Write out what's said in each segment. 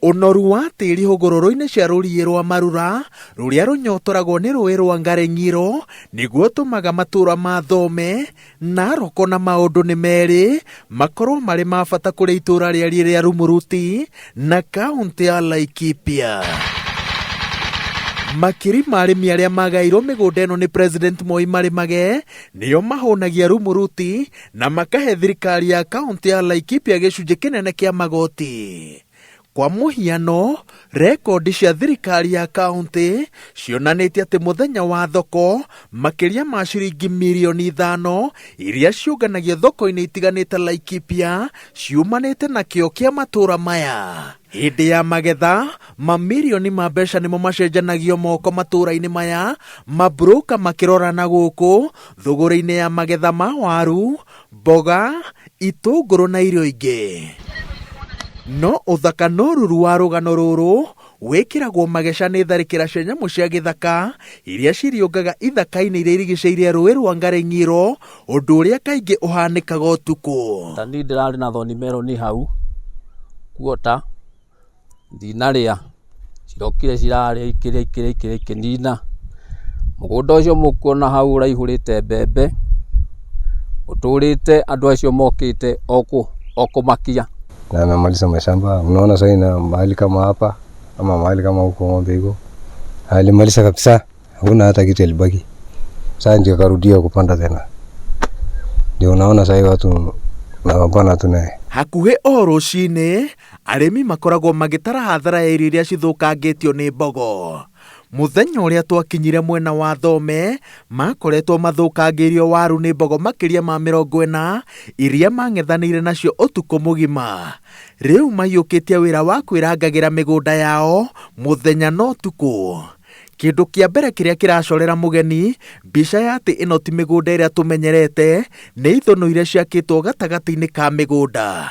Ũnoru wa tĩri hũgũrũrũ-inĩ cia rũriĩ rwa Marura rũrĩa rũnyotoragwo nĩ rũĩ rwa Ngareng'iro nĩguo ũtũmaga matũra ma Thome, Narok na maũndũ nĩ merĩ makorwo marĩ ma bata kũrĩ itũra rĩariĩ rĩa Rumuruti na kauntĩ ya Laikipia. Makiri ma arĩmi arĩa magaĩirwo mĩgũnda ĩno nĩ President Moi marĩmage nĩo mahũnagia Rumuruti na makahe thirikari ya kauntĩ ya Laikipia gĩcunjĩ kĩnene kĩa magoti. Kwa mũhiano, rekondi cia thirikari ya kauntĩ cionanĩtie atĩ mũthenya wa thoko, makĩria ma ciringi mirioni ithano iria ciũnganagio thoko-inĩ itiganĩte Laikipia ciumanĩte na kĩo kĩa matũra maya. Hĩndĩ ya magetha, mamirioni ma mbeca nĩmo macenjanagio moko matũra-inĩ maya, mabroka makĩrora na gũkũ thũgũrĩ-inĩ ya magetha ma waru, mboga, itũngũrũ na irio ingĩ. No ũthaka na ũruru wa rũgano rũrũ wĩkĩragwo mageca nĩ tharĩkĩra cia nyamũ cia gĩthaka iria ciriũngaga ithaka-inĩ iria irigicĩirie rũĩ rwa Ngarĩng'iro, ũndũ ũrĩa kaingĩ ũhanĩkaga ũtukũ. Ta niĩ ndĩrarĩ na thorn melon hau quarter ndinarĩa, cirokire cirarĩa ikĩrĩa ikĩrĩa ikĩrĩa ikĩnina. Mũgũnda ũcio mũkuona hau ũraihũrĩte mbembe, ũtũrĩte andũ acio mokĩte o kũmakia. Na amemaliza mashamba. Unaona sasa ina mahali kama hapa ama mahali kama huko ng'ombe iko alimaliza kabisa, hakuna hata kitu ilibaki. Sasa ndio karudia kupanda tena, ndio unaona sasa watu napambana tu naye. Hakuhĩ o rũcinĩ, arĩmi makoragwo magĩtara hathara ya irio iria cithũkangĩtio nĩ mbogo. Mũthenya ũrĩa twakinyire mwena wa Thome, makoretwo mathũkangĩirio waru nĩ mbogo makĩria ma 40 iria mang'ethanĩire nacio ũtukũ mũgima. Rĩu maiyũkĩtie wĩra wa kwĩrangagĩra mĩgũnda yao mũthenya na ũtukũ. Kĩndũ kĩa mbere kĩrĩa kĩracorera mũgeni mbica ya atĩ ĩno ti mĩgũnda ĩrĩa tũmenyerete nĩ ithũnũ iria ciakĩtwo gatagatĩ-inĩ ka mĩgũnda.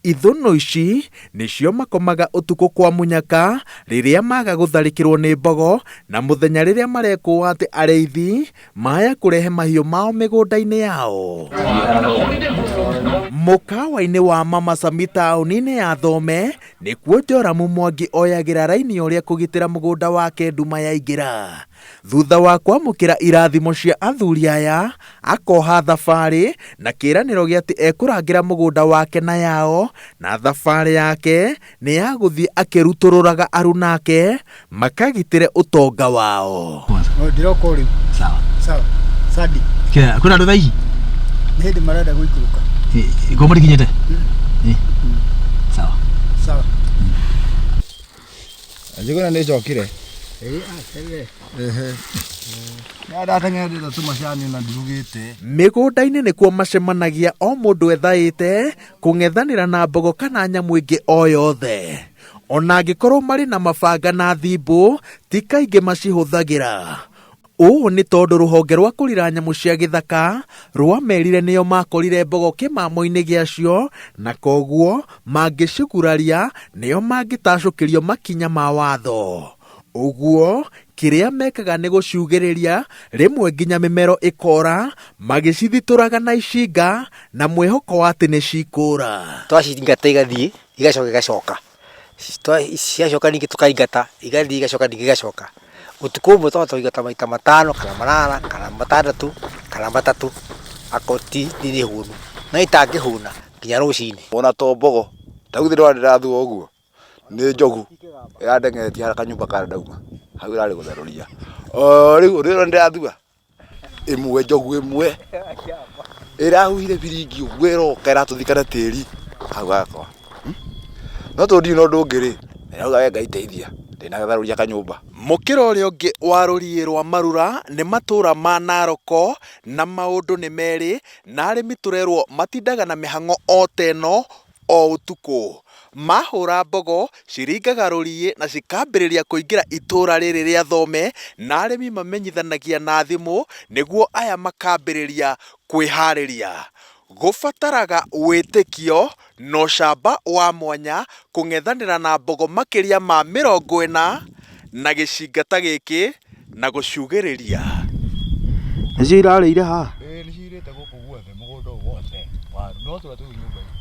Ithũnũ ici nĩcio makomaga ũtukũ kwa mũnyaka rĩrĩa maga gũtharĩkĩrwo nĩ mbogo na mũthenya rĩrĩa marekũa atĩ arĩithi maya kũrehe mahiũ mao mĩgũnda-inĩ yao. Mũkawa-inĩ wa Mama Sami taũni-inĩ ya Thome nĩkuo Joramu Mwangi oyagĩra raini ũrĩa kũgitĩra mũgũnda wake nduma yaingĩra. Thutha wa kwamũkĩra irathimo cia athuri aya, akoha thabarĩ na kĩĩranĩro gĩa atĩ ekũrangĩra mũgũnda wake na yao, na thabarĩ yake nĩ ya gũthiĩ akĩrutũrũraga arunake makagitĩre ũtonga wao. Ndĩroka o rĩu. Sawa. Sawa. Sadi. Kĩa kwĩna andũ thaa ici? Nĩ hĩndĩ marenda gũikũrũka. Ko mũtikinyĩte? Sawa. Sawa. Njuguna nĩ icokire. Ndateng'erete tũmacani na ndirugĩte. Mĩgũnda-inĩ nĩkuo macemanagia o mũndũ ethaĩte kũng'ethanĩra na mbogo kana nyamũ ĩngĩ o yothe. Ona angĩkorwo marĩ na mabanga na thimbũ, ti kaingĩ macihũthagĩra. Ũũ nĩ tondũ rũhonge rwa kũrira nyamũ cia gĩthaka rwamerire nĩo makorire mbogo kĩmamo-inĩ gĩacio na koguo mangĩciguraria nĩo mangĩtacũkĩrio makinya ma watho. Ũguo kĩrĩa mekaga nĩ gũciugĩrĩria rĩmwe nginya mĩmero ĩkora magĩcithitũraga na icinga na mwĩhoko wa atĩ nĩ cikũra. Twacingata igathiĩ igacoka igacoka, ciacoka ningĩ tũkaingata igathiĩ igacoka ningĩ igacoka. Ũtukũ ũmwe twahota kũingata maita 5 kana 8 kana 6 kana 3 akorwo ti nĩ hũnu, no itangĩhũna nginya rũcinĩ. Ona to mbogo, ta rĩu ndĩrona ndĩrathua ũguo nĩ njogu ĩrandeng'eretie harĩa kanyũmba karĩa ndauma hau ĩrarĩ gũtherũria. O rĩu ũrĩa ũrona ndĩrathua ĩmwe njogu ĩmwe ĩrahuhire biringi ũguo ĩroka ĩratũthika na tĩri hau hakwa. No tondũ ndirĩ na ũndũ ũngĩ rĩ, ndĩrauga we Ngai teithia ndĩnagatharũria kanyũmba. Mũkĩra ũrĩa ũngĩ wa rũriĩ rwa Marura nĩ matũra ma Naroko na maũndũ nĩ merĩ na arĩmi tũrerwo matindaga na mĩhang'o o ta ĩno o ũtukũ. Mahũra mbogo ciringaga rũriĩ na cikambĩrĩria kũingĩra itũra rĩrĩ rĩa Thome na arĩmi mamenyithanagia na thimũ nĩguo aya makambĩrĩria kwĩharĩria. Gũbataraga wĩtĩkio na ũcamba wa mwanya kũng'ethanĩra na mbogo makĩria ma 40 na gĩcinga ta gĩkĩ na gũciugĩrĩria. Nĩcio irarĩire haha? Ĩĩ nĩcio irĩte gũkũ guothe mũgũnda ũyũ wothe waru no tũrĩa tũu nyũmba-inĩ.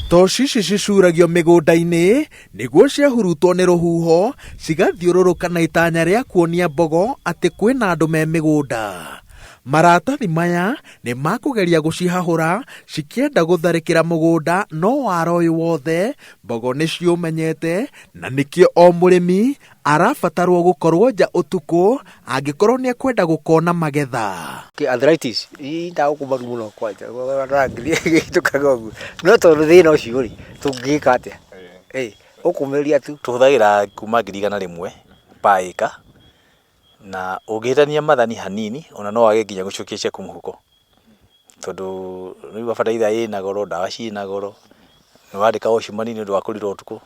Toci ici cicuragio mĩgũnda-inĩ nĩguo ciahurutwo nĩ rũhuho cigathiũrũrũka na itanya rĩa kuonia mbogo atĩ kwĩna andũ me mĩgũnda. Maratathi maya nĩ makũgeria gũcihahũra cikĩenda gũtharĩkĩra mũgũnda no wara ũyũ wothe mbogo nĩ ciũmenyete na nĩkĩo o mũrĩmi arabatarwo gũkorwo nja ũtukũ angĩkorwo nĩ ekwenda gũkona magetha. Arthritis ii ndagũkũ maru mũno kwanja gĩtũkaga ũguo no tondũ thĩna ũcio rĩ tũngĩka atĩa ĩ ũkũmĩria tu. Tũhũthagĩra kuma 100,000 per acre na ũngĩhĩtania mathani hanini ona no wage nginya gũcokia ciaku mũhuko tondũ rĩu bataraitha ĩna goro, ndawa ciĩna goro, nĩ wandĩka watchman nĩ ũndũ wa kũrira ũtukũ,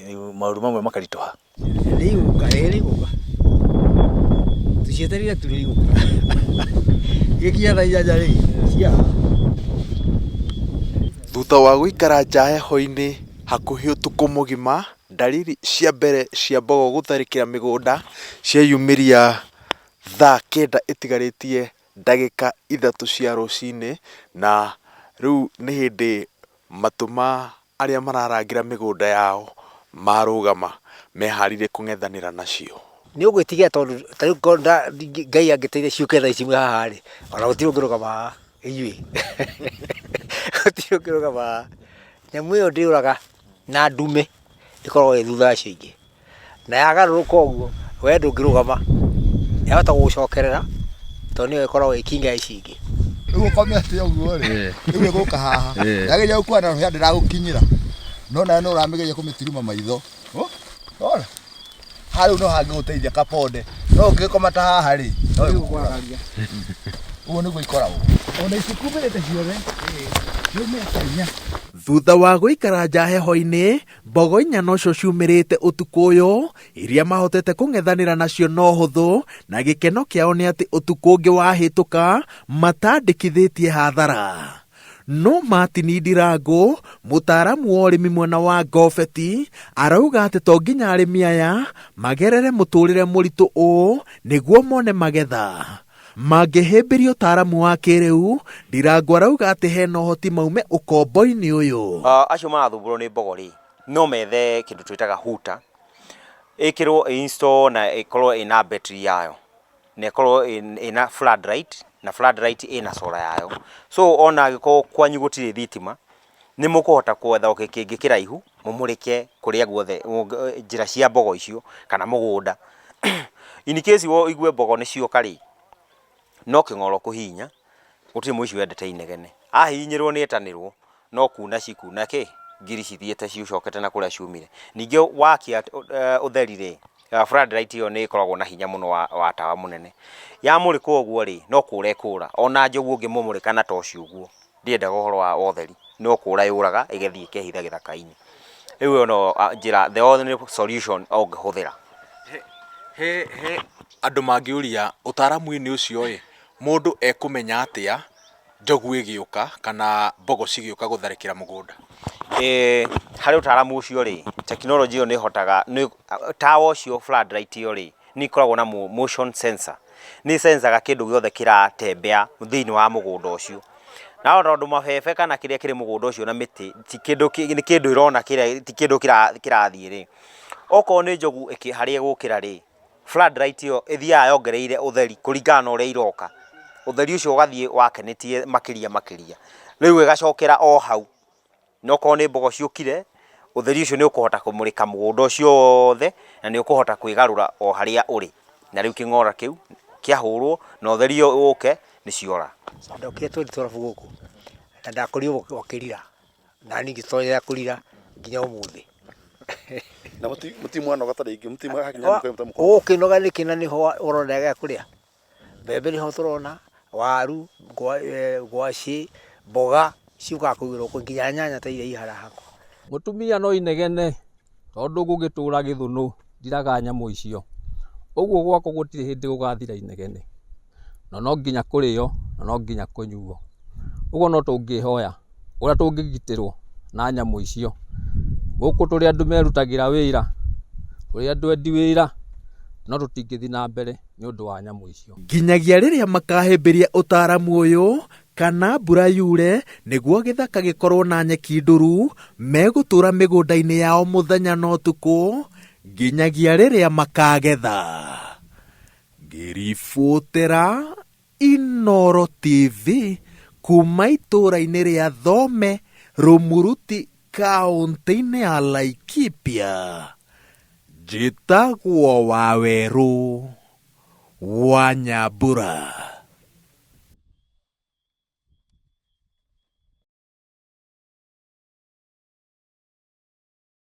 rĩu maũndũ mamwe makaritũha. Nĩ igũka, ĩ nĩ igũka, tũcietereire tu nĩ igũka gĩkinya thaa 8 rĩ cia. Thutha wa gũikara nja heho-inĩ hakuhĩ ũtukũ mũgima, ndariri cia mbere cia mbogo gũtharĩkĩra mĩgũnda cieyumĩria thaa 9 ĩtigarĩtie ndagĩka 3 cia rũcinĩ, na rĩu nĩ hĩndĩ matũ ma arĩa mararangĩra mĩgũnda yao marũgama meharĩirie kũng'ethanĩra nacio. Nĩ ũgwĩtigĩra tondũ ta rĩu korwo Ngai angĩteithia ciũke thaa ici mwĩ haha rĩ, ona gũtirĩ ũngĩrũgama haha inyuĩ gũtirĩ ũngĩrũgama haha. Nyamũ ĩyo ndĩũraga na ndume ĩkoragwo ĩ thutha wa icio ingĩ, na yagarũrũka ũguo we ndũngĩrũgama, yahota gũgũcokerera tondũ nĩyo ĩkoragwo ĩ kinga ya ici ingĩ. Rĩu ũkomete ũguo rĩ, rĩu ĩgũka haha yageria gũkua na rũhĩa ndĩragũkinyĩra, no nawe no ũramĩgeria kũmĩtiruma maitho. Ona haha rĩu no hangĩgũteithia kaponde, no ũngĩgĩkoma ta haha rĩ, no ĩgũkũragaria. Ũguo nĩguo ikoragwo. Ona icikumĩrĩte ciothe ciumĩte inya. Thutha wa gũikara nja heho-inĩ, mbogo inya nocio ciumĩrĩte ũtukũ ũyũ, iria mahotete kũng'ethanĩra nacio no hũthũ, na gĩkeno kĩao nĩ atĩ ũtukũ ũngĩ wahĩtũka matandĩkithĩtie hathara. No Martin Ndirango, mũtaaramu wa ũrĩmi mwena wa Ngobeti, arauga atĩ to nginya arĩmi aya magerere mũtũrĩre mũritũ ũũ nĩguo mone magetha. Mangĩhĩmbĩria ũtaaramu wa kĩrĩu, Ndirango arauga atĩ hena ũhoti maume ũkombo-inĩ ũyũ. Acio marathumbũrwo nĩ mbogo rĩ, no methe kĩndũ twĩtaga hooter, ĩkĩrwo install na ĩkorwo ĩna battery yayo, na ĩkorwo ĩna floodlight, na floodlight ĩna solar yayo. So ona angĩkorwo kwanyu gũtirĩ thitima, nĩ mũkũhota gwetha o kĩngĩ kĩraihu mũmũrĩke kũrĩa guothe njĩra cia mbogo icio kana mũgũnda. In case ũigue mbogo nĩ cioka rĩ, no kĩng'oro kũhihinya, gũtirĩ mũici wendete inegene. Ahihinyĩrwo nĩ etanĩrwo, no kuna cikuna kĩ ngiri cithiĩte ciũcokete na kũrĩa ciumire. Ningĩ wakia ũtheri rĩ, floodlight ĩyo nĩ ĩkoragwo na hinya mũno wa tawa mũnene. Yamũrĩkwo ũguo rĩ, no kũra ĩkũra. Ona njogu ũngĩmũmũrĩka na toci ũguo, ndĩendaga ũhoro wa ũtheri, no kũra yũraga ĩgathiĩ ĩkehitha gĩthaka-inĩ. Rĩu ĩyo no njĩra, the only solution ũngĩhũthĩra. He andũ mangĩũria ũtaaramu-inĩ ũcio ĩ, mũndũ ekũmenya atĩa njogu ĩgĩũka kana mbogo cigĩũka gũtharĩkĩra mũgũnda? Harĩ ũtaaramu ũcio rĩ, tekinoronjĩ ĩyo nĩ ĩhotaga, tawa ũcio floodlight ĩyo rĩ, nĩ ĩkoragwo na motion sensor. Nĩ cenzaga kĩndũ gĩothe kĩratembea thĩinĩ wa mũgũnda ũcio. Na tondũ mabebe kana kĩrĩa kĩrĩ mũgũnda ũcio na mĩtĩ ti kĩndũ, nĩ kĩndũ ĩrona kĩrĩa ti kĩndũ kĩrathiĩ rĩ, okorwo nĩ njogu harĩa ĩgũkĩra rĩ, floodlight ĩyo ĩthiaga yongereire ũtheri kũringana na ũrĩa iroka. Ũtheri ũcio ũgathiĩ wakenĩtie makĩria makĩria. Rĩu ĩgacokera o hau. Na okorwo nĩ mbogo ciũkire, ũtheri ũcio nĩ ũkũhota kũmũrĩka mũgũnda ũcio wothe na nĩ ũkũhota kwĩgarũra o harĩa ũrĩ. Na rĩu kĩng'ora kĩu kĩahũrwo na ũtheri ũyũ ũke nĩ ciora. Ndokire 2012 gũkũ na ndakorirwo gũkĩrira na niĩ ngĩtonyera kũrira nginya ũmũthĩ. Na mũtimwanoga ta rĩngĩ, mũtimwakinya Ũgũkĩnoga nĩkĩ na nĩho ũrona gĩa kũrĩa? Mbembe nĩho tũrona, waru, ngwacĩ, mboga ciũkaga kũigĩrwo kũu nginya nyanya ta iria i harĩa hakwa. Mũtumia no inegene tondũ gũgĩtũra gĩthũnũ ndiraga nyamũ icio. Ũguo gwakwa gũtirĩ hĩndĩ gũgathira inegene. Na no nginya kũrĩo na no nginya kũnyuo. Ũguo no tũngĩhoya ũrĩa tũngĩgitĩrwo na nyamũ icio. Gũkũ tũrĩ andũ merutagĩra wĩra, tũrĩ andũ endi wĩra, no tũtingĩthiĩ na mbere nĩ ũndũ wa nyamũ icio. Nginyagia rĩrĩa makahĩmbĩria ũtaaramu ũyũ, kana mbura yure nĩguo gĩthaka gĩkorwo na nyeki nduru, megũtũra mĩgũnda-inĩ yao mũthenya na ũtukũ nginyagia rĩrĩa makagetha. Ngĩribotera Inooro TV kuma itũũra-inĩ rĩa Thome, Rumuruti, kaũntĩ-inĩ ya Laikipia, njĩtagwo Wawerũ wa Nyambura.